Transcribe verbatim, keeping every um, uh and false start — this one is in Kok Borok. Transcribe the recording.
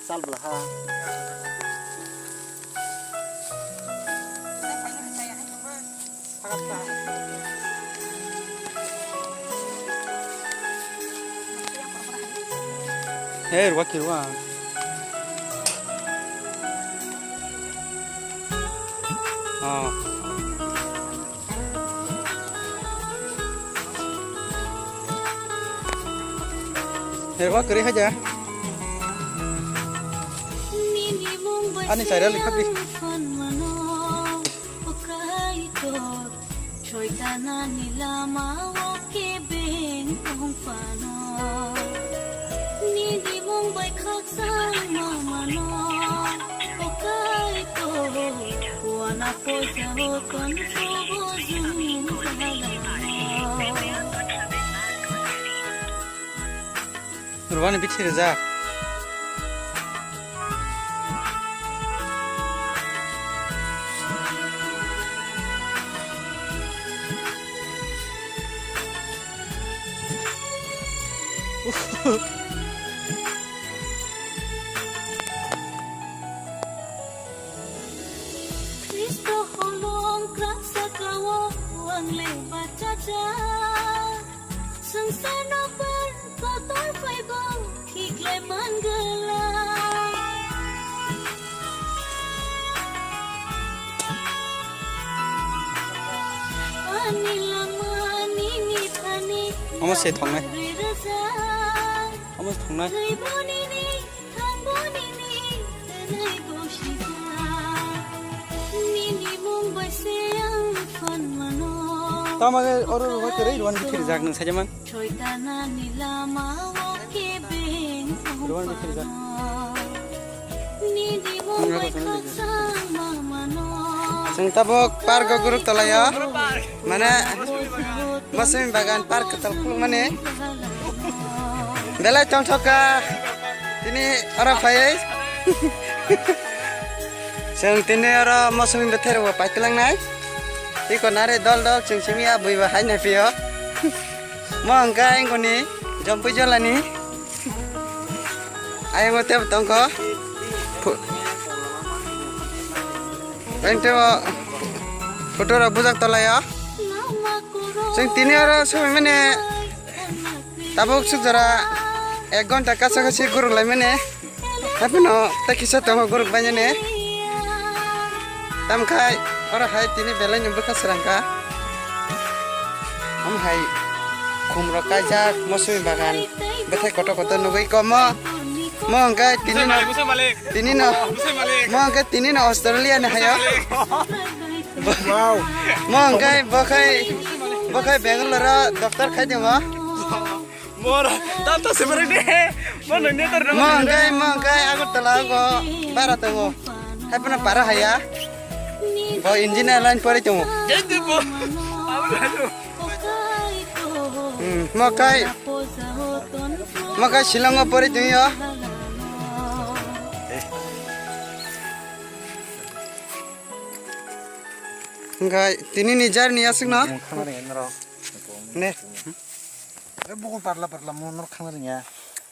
Tal bwla ha. Hey, ruwa ki ruwa. Oh. Herwa kari haja. Ani saira likha di. Choitana ni lama o kebeng tong phano. Nini mung bai khakchang mamano. O Kaitor, wana poisa o tong phubo jung jalano. Rwani bithi rijak. Khristo holong krak saka o ang le bachajak. Swngchar nokbar kotor phaibo thik lai man gwla. Ani langma nini thani omo se thongnai. Omo se thongnai. Tamo khe oro rwbai kwrwi rwani bithi rijak nwng sajaman. Rwani bithi rijak. Chwng tabuk park o guruk tolaio. Mane, mosumi bagan park kwtal khulukmani. Belai tongthok kha. Tini oro phaiwi. Chwng tini oro mosumi bwthai rokbo paitwlangnai. Tiko nare dol dol chwng simi a bui bo hai naiphio. Mo hwnkhe ayangoni jompui jolani. Ayang o tebo tongkho. Phu-, ayang tebo photo rok bujak tolai o. Chwng tini oro sumi mani tabuk suk jora ek ghonta kasa kasi guruk lai mani. Haphano tei kisa tongo guruk bainani. Tamkhai oro hai tini belai ni bwkha srang kha. Omo hai khum rok kaijak mosumi bagan bwthai kotor kotor nugui komo. Mo hwnkhe tini no, tini no, mo hwnkhe tini no Australia ni hayo. Wow. Mo hwnkhe bokhai, bokhai Bangalore o doctor khai tongo. Mora, tata separate de. Mo nang ne tar. Mo hwnkhe, mo hwnkhe Agartala o bara tongo. Hai phano para haya. Bo engineer line pori tongo. Jai de bo. Abo lalo. Hmm, mo kai. Mo kai Shillong o pori tongyo. Hwnkhe tini ni journey aswk no. Ne. Eh, buku parla parla mo norok khangna ringya.